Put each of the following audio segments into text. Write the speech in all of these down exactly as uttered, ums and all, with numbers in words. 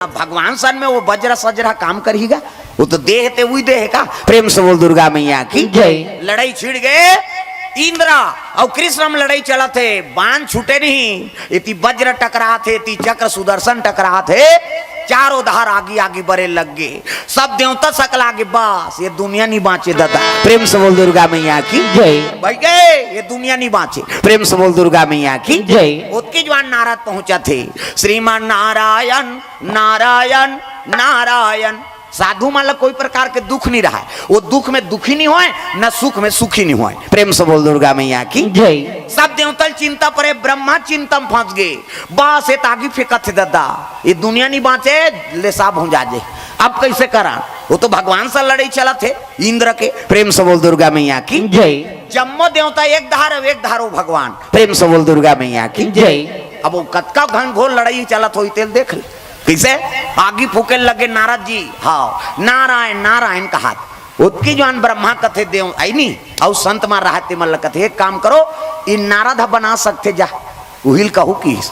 भगवान सन में वो बजरा सजरा काम करही गा। वो तो देह ते उही देह का। प्रेम से बोल दुर्गा मैया की जय। लड़ाई छिड़ गे इंद्र अउ कृष्ण में लड़ाई चलत हे, बाण छूटे नहीं। एती बज्र टकरात हे, एती चक्र सुदर्शन टकरात हे, चारों धार आगी आगी बरे लग गे। सब देवता सकला गे, बस ये दुनिया नहीं बाँचे दादा। प्रेम से बोल दुर्गा मैया की जय। भाई गे, ये दुनिया नहीं बाँचे। प्रेम से बोल दुर्गा मैया की जय। ओतकी जुवार नारद पहुँचत हे, श्रीमान नारायण नारायण नारायण। साधु मन ला कोई प्रकार के दुख नहीं रहय, वो दुख में दुखी नहीं होय, न सुख में सुखी नहीं होय। प्रेम से बोल दुर्गा मैया की जय। सब देवता ल चिंता परे, ब्रह्मा चिंता में फंस गे। बस ये त आगी फेंकत हे दादा, ये दुनिया नहीं बाँचे, ले सब हो जा जे। अब कैसे करा? वो तो भगवान से लड़ाई चलत हे इंद्र के। प्रेम से बोल दुर्गा मैया की जय। जम्मो देवता एक धार, एक धार हो भगवान। प्रेम से बोल दुर्गा मैया की जय। अब वो कतका घनघोर लड़ाई चलत होही तेल देख ले। कैसे? आगी फूके लगे नारद जी, हाँ, नारायण नारायण कहात। ओतकी जुवार ब्रह्मा कथे देव आइनी, अउ संत मन रहत हे, मन ल कथे, एक काम करो, ई नारद ह बना सकथे जा, उही ल कहू किहिस।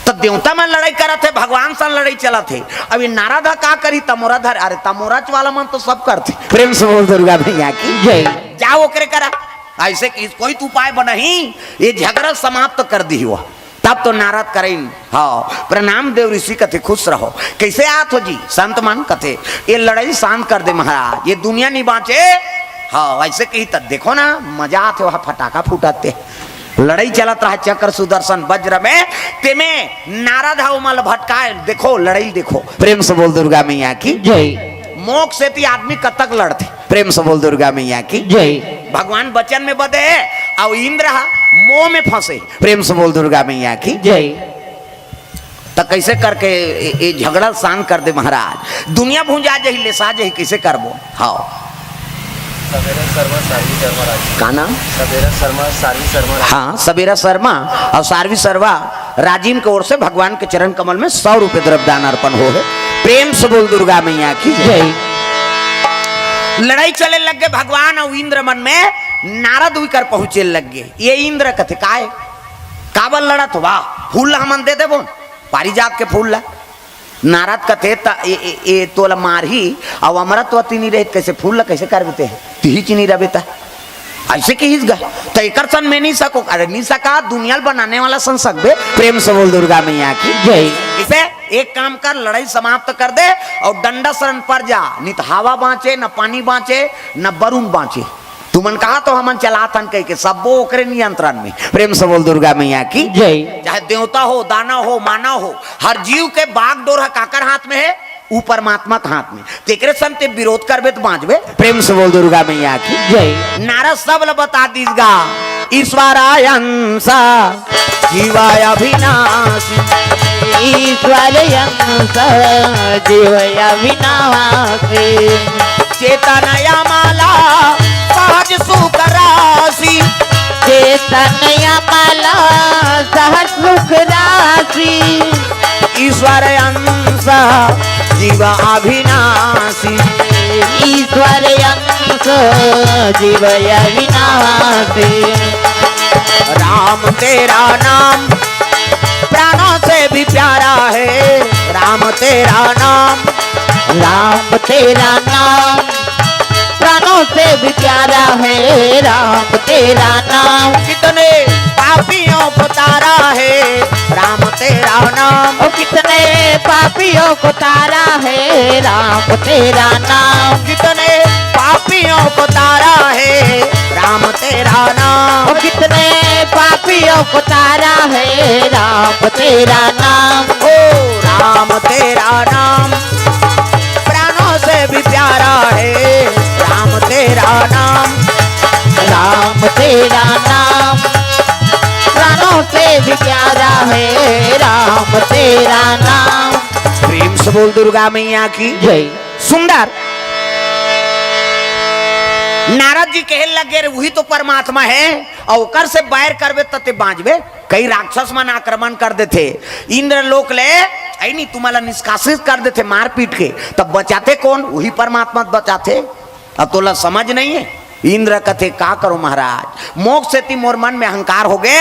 त देवता मन लड़ाई करत हे, भगवान सन लड़ाई चलत हे। अब ई नारद ह का करही? तमोरा धर, अरे तमोरा वाला मन तो सब करथे। प्रेम से बोल दुर्गा मैया की जय। जाओ ओकरे करा, ऐसे कि कोई तो उपाय बनही, ये झगड़ा समाप्त कर दिही वो। तब तो नारद करेन, हाँ, प्रणाम देव ऋषि कथे, खुश रहो। कैसे आत हो जी? संत मन कथे, ये लड़ाई शांत कर दे महाराज, ये दुनिया नहीं बाँचे। हाँ, ऐसे कही त देखो ना, मजा आत हे, वहाँ फटाका फूटत हे, लड़ाई चलत रहय चक्र सुदर्शन वज्र में, तेमे नारद ह ओमन ल भटकाय। देखो लड़ाई देखो। प्रेम से बोल दुर्गा मैया की जय। मोह सेती आदमी कतक लड़थे। प्रेम से बोल दुर्गा मैया की जय। भगवान वचन में बधे हे, अउ इंद्र ह मोह में फंसे। प्रेम से बोल दुर्गा मैया की जय। त कैसे करके ये, ये झगड़ा शांत कर दे महाराज? दुनिया भुंजा जही, लेसा जही, कैसे करबो? हाँ। सवेरा शर्मा, सारंगी शर्मा राज। का नाम? सवेरा शर्मा, सारंगी शर्मा राज। हाँ, सवेरा शर्मा अउ सारंगी शर्मा राजिम के ओर से भगवान के चरण कमल में सौ रुपये द्रव्य दान अर्पण हो हे। प्रेम से बोल दुर्गा मैया की जय। जय। लड़ाई चले लग गे भगवान अउ इंद्र मन में, नारद उही कर पहुँचे लग गे। ये इंद्र कथे, काय? काबर लड़त हो? वाह, फूल ला हमन दे देबो, पारिजात के फूल ला। नारद कथे, त ए, ए, ए तोला मारही, अउ अमरत्व ती नहीं रहे, कैसे फूल ला कैसे करबे ते? तिही ची नहीं रहबे त। ऐसे किहिस गा, त एकर सन में नहीं सको, अरे नहीं सका, दुनिया ल बनाने वाला सन सकबे। प्रेम से बोल दुर्गा मैया की जय। इसे एक काम कर, लड़ाई समाप्त कर दे अउ डंडा शरण पर जा, नहीं त हवा बाँचे, न पानी बाँचे, न बरुन बाँचे। तुमन कहा तो हमन चलाथन कहिके, सब्बो ओकरे नियंत्रण में। प्रेम से बोल दुर्गा मैया की जय। चाहे देवता हो, दानव हो, मानव हो, हर जीव के बागडोर ह काकर हाथ में हे? ऊ परमात्मा के हाथ में। तेकरे संग ते विरोध करबे त बाँचबे। प्रेम से बोल दुर्गा मैया की जय। नारद सब ल बता दीस गा, ईश्वरायंस जीवाय अविनाशी। ईश्वरायंस जीवाय अविनाशी। चेतन अमल सहज सुख राशि। चेतन अमल सहज सुख राशि। ईश्वर अंश जीव अविनाशी। ईश्वर अंश जीव अविनाशी। राम तेरा नाम प्राणों से भी प्यारा है। राम तेरा नाम। राम तेरा नाम प्राणों से भी प्यारा है। राम तेरा नाम। कितने पापियों को तारा है राम तेरा नाम। ओ कितने पापियों को तारा है राम तेरा नाम। कितने पापियों को तारा है राम तेरा नाम। ओ कितने पापियों को तारा है राम तेरा नाम। ओ राम तेरा नाम प्राणों से भी प्यारा है राम तेरा नाम। राम तेरा नाम प्राणों से भी प्यारा है राम तेरा नाम। प्रेम से बोल दुर्गा मैया की जय। सुंदर। नारद जी कहे लगे, रे उही तो परमात्मा हे, अउ ओकर से बैर करबे त ते बाँचबे। कई राक्षस मन आक्रमण कर देथे इंद्रलोक ले, ऐ नहीं तुम्हारा निष्कासित कर देथे मार पीट के, तब बचाथे कोन? उही परमात्मा बचाथे। अब तोला समझ नहीं हे। इंद्र कथे, का करो महाराज, मोर सेती मोर मन में अहंकार हो गे,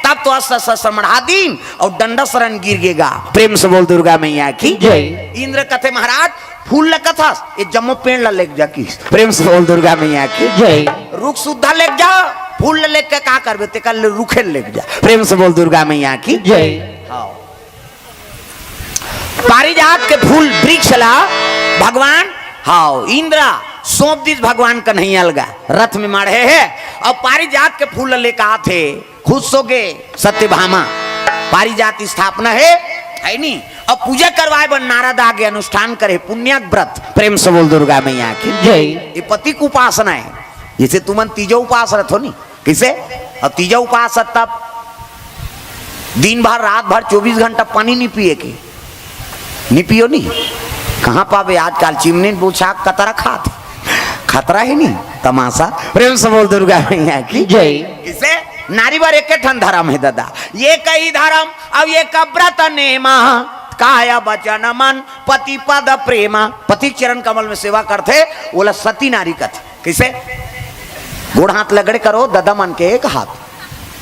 त अब तो अस्त्र शस्त्र मढ़ा दीन अउ डंडा शरण गिर गेगा। प्रेम से बोल दुर्गा मैया की जय। इंद्र कथे महाराज, फूल ल कथस, ये जम्मो पेड़ ल लेके जा किस। प्रेम से बोल दुर्गा मैया की जय। रुख सुद्धा लेके जा, फूल ल लेके का करबे, तेकर ले रुखे ल लेके जा। प्रेम से बोल दुर्गा मैया की जय। हाँ। पारिजात के फूल वृक्ष ला भगवान, हाँ, इंद्रा सौंप दिस भगवान कन्हैया लगा, रथ में माढ़े हे, अउ पारिजात के फूल ल लेके आथे, खुश होगे सत्यभामा। पारिजात स्थापना हे, हे नी? अब पूजा करवाए बर नारद आगे, अनुष्ठान करे पुण्यक व्रत। प्रेम से बोल दुर्गा मैया की जय। ये पति के उपासना हे, जैसे तुमन तीजा उपास रथो नी, कइसे? अब तीजा उपास हे तब दिन भर, रात भर, चौबीस घंटा पानी नी पिए के, नी पियो नी। कहाँ पाबे आजकल चिमनी बुझा कतरा खात, खतरा हे नी, तमाशा। प्रेम से बोल दुर्गा मैया की जय। कइसे? नारी बर एके ठन धर्म हे दादा, एकही धर्म अउ एक व्रत नेमा, काय वचन मन पति पद प्रेमा। पति के चरण कमल में सेवा करथे, ओला सती नारी कथे। कइसे? गोड़ हाथ लगड़े करो, ददा मन के एक हाथ।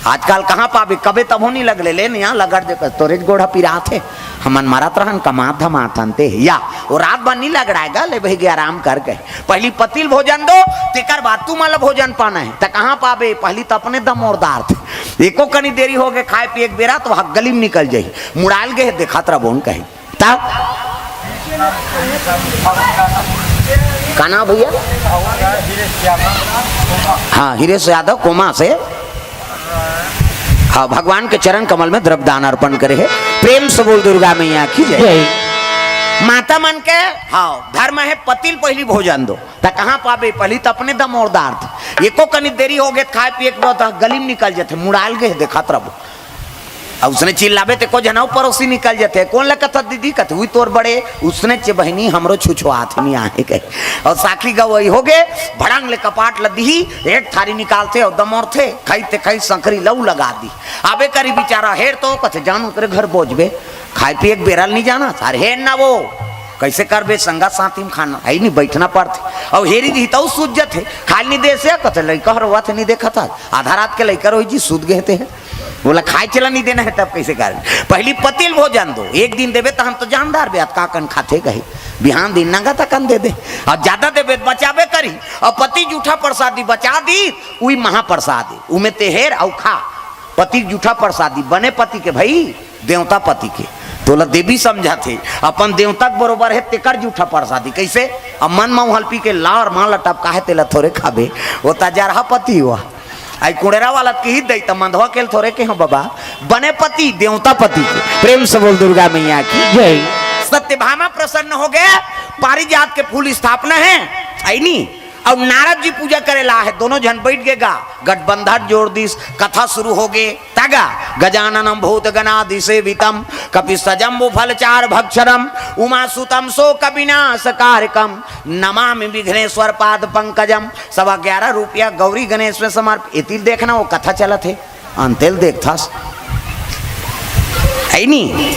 आजकल कहाँ पाबे, कबे तभो नी लगले, ले नी, यहाँ लगड़ दे, तोरे गोड़ ह पिरात हे। हमन मरत रहन, कमात धमात हन ते। या, वो रात भर नी लगड़ाय गा, ले भई गे आराम करके। पहिली पति ल भोजन दो, तेकर बाद तुमन ल भोजन पाना हे। त कहाँ पाबे, पहिली त अपने दमोरदार थे। एको कनी देरी होगे खाए पिए के बेरा, त वहाँ गली में निकल जाही। मुड़ायल गे हे, देखत रह बोन कही। तब का नाम भैया? हाँ, हिरेश यादव कोमा से। हाँ, भगवान के चरण कमल में द्रव्य दान अर्पण करे हे। प्रेम से बोल दुर्गा मैया की जय। जय। माता मन के, हाँ, धर्म हे पति ल पहिली भोजन दो। त कहाँ पाबे, पहिली त अपने दमोरदार थे। एको कनी देरी होगे खाए पिए के बाद गली में निकल जाथे, मुड़ायल गे हे, देखत रह बोन। अउ उसने चिल्लाबे ते को झन अउ परोसी निकल जाथे, कोन ल कथस दीदी? कथे, उही तोर बड़े। उसने चे बहिनी हमरो छुछुआत नी आहे कहे। अउ साखी गवई होगे, भड़ंग ले कपाट ल दिही, एक थारी निकालथे अउ दमोरथे, खई ते खई, संकरी लऊ लगा दी। आबे करी बिचारा, हेर तो कथे, जान उतरे घर बोझबे, खाए पिए के बेरा ल नी जाना, अरे हेर ना वो, कइसे करबे, संगत साथी में खाना हे नी, बइठना पड़थे। अउ हेरी दिही तउ सूझ जाथे, खाए ल नी दे से, कथे, लइका ह रोवत हे, नी देखत हे, आधा रात के लइका रोही जी, सूत गे हे ते हे। बोला, खाए चला नी देना हे, तब कइसे करबे? पहिली पति ल भोजन दो, एक दिन देबे, तहन तो जानदार बे, अतका कन खाथे कही, बिहान दिन नंगत अकन दे दे, अउ जादा देबे त बचाबे करी, अउ पति जूठा प्रसादी बचा दी, उही महाप्रसाद हे, उमे ते हेर अउ खा। पति के जूठा प्रसादी, बने पति के भई, देवता पति के, तोला देवी समझथे, अपन देवता के बरोबर हे, तेकर जूठा प्रसादी। कइसे? अब मन म हल्पी के लार मां ल टपका हे, तेला थोरे खाबे, वो त जरहा पति हुआ। आई कुड़ेरा वाला के ही दई त मंधवा केल थोरे के हो बाबा, बने पति, देवता पति के। प्रेम से बोल दुर्गा मैया की जय। सत्यभामा प्रसन्न होगे, पारिजात के फूल स्थापना हे, आई नी? अउ नारद जी पूजा करे ला हे, दोनों झन बइठ गे गा, गठबंधन जोड़ दिस, कथा शुरू होगे। तगा गजाननम भूत गणादि सेवितम, कपि सजम्बु फल चार भक्षणम, उमा सुतम शोक विनाश कारकम, नमामि विघ्नेश्वर पाद पंकजम। सवा ग्यारह रुपया गौरी गणेश में समर्प। एती ल देखना, वो कथा चलत हे, अंते ल देखथस। हे नी?